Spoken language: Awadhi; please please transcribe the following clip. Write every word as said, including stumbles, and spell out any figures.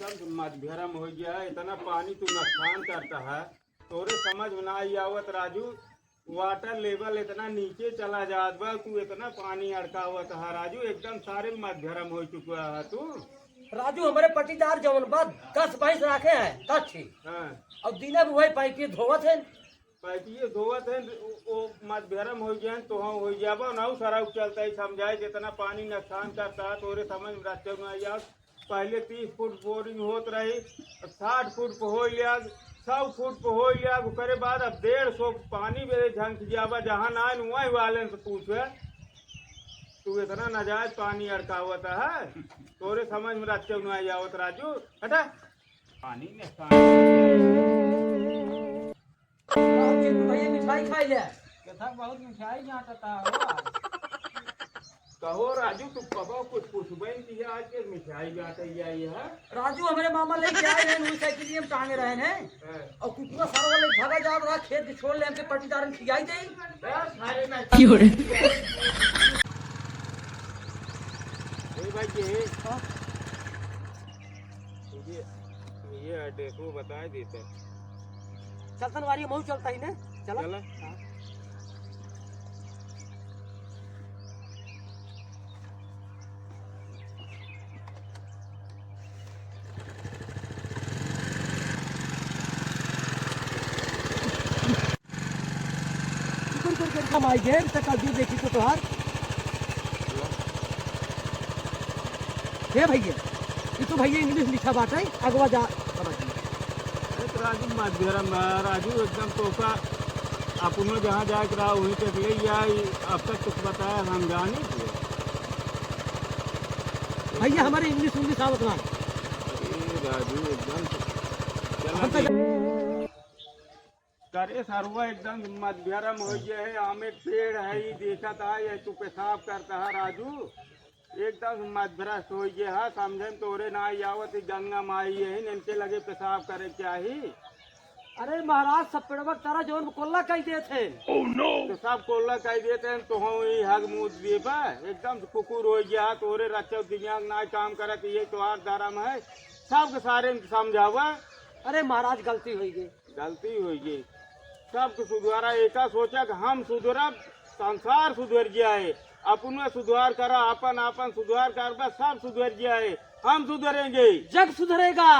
एकदम मत भरम हो गया है, इतना पानी तू नुकसान करता है, तोरे समझ में ना आई आवत राजू। वाटर लेवल इतना नीचे चला जात बा, तू इतना पानी अड़कावत है राजू, एकदम सारे मत भरम हो चुका है तू। राजू, हमरे पटीदार जवन बा, दस भैंस राखे हैं, दस ठे। हाँ। और दिने भी वही पाइपिए धोवत हैं। पाइपिए धोवत हैं, ओ, ओ मत भरम हो गए हैं, तो हम हो जाबो ना, सारा चलता ही समझाए, जितना पानी नुकसान करता है, तोरे समझ में रहते हुए यार। पहले तीस फुट बोरिंग होत रही, अब साठ फुट पे हो लिया, सौ फुट पे हो लिया, ओकरे बाद अब डेढ़ सौ पानी में झंक जाबा, जहाँ ना आइन वहीं वाले से पूछे, तू इतना नाजायज पानी अड़कावत है, तोरे समझ में रच्चो नहीं आवत राजू, हटा। पानी में पानी। बहुत चिंटू भैया मिठाई खाई ले। कैसा बहुत मिठाई बांटता हो? कहो राजू, तू कबो कुछ पूछबे नहीं किया, आज के मिठाई बांटे आई है। राजू, हमरे मामा लेके आए हैं, वही साइकिल हम टांगे रहे हैं। हाँ। और कुकुरा सारा वाले भागा जात रहा, खेत के छोड़ ले, हमके पट्टीदारन खियाई दे। बस, अरे ना। क्यों रे? ए भाई, ये हाँ? ये, ये address वो बता देते। चलतन वारी महू चलता ही ने, चला। चला। हाँ। चिकन करके हम आई गए, तो कल दूध देखी तो तोहार। हे भैया, ये तो भैया English लिखा बाटे, अगवा जा, समझ में। अरे तो राजू, मत बेरा में, राजू, एकदम तोका अपनो जहाँ जाए के रहा, वहीं तक ले जाए, अब तक कुछ बताया, हम जानी थे। भैया, हमारे English, English आवत ना। अरे राजू, एकदम चला हम तो दे। करे सरवा एकदम मत भरम हो गया है, आमे के पेड़ है, ई देखत है, ये तू पेशाब करता है राजू, एकदम मत भ्रष्ट हो गया है, समझे में तोरे ना आई आवत, ई गंगा माई है, इनके लगे पेशाब करे के चाही। अरे महाराज, सब पेड़वा के तरह जौन कोल्ला कह देत है। तो सब कोल्ला कह देत हैं, तो हम ई हग मूत देबा, एकदम से कुकुर हो गया है, तोरे रच्चो दिमाग ना काम करत, ये तोहार धर्म है, सबके सारे समझावा। अरे महाराज, गलती हो गई। गलती होइ गई। सबके सुधारा, एका सोचा कि हम सुधरब, संसार सुधर जाए, अपने सुधार करा, अपन, अपन सुधार करबा, सब सुधर जाए, हम सुधरेंगे। जग सुधरेगा।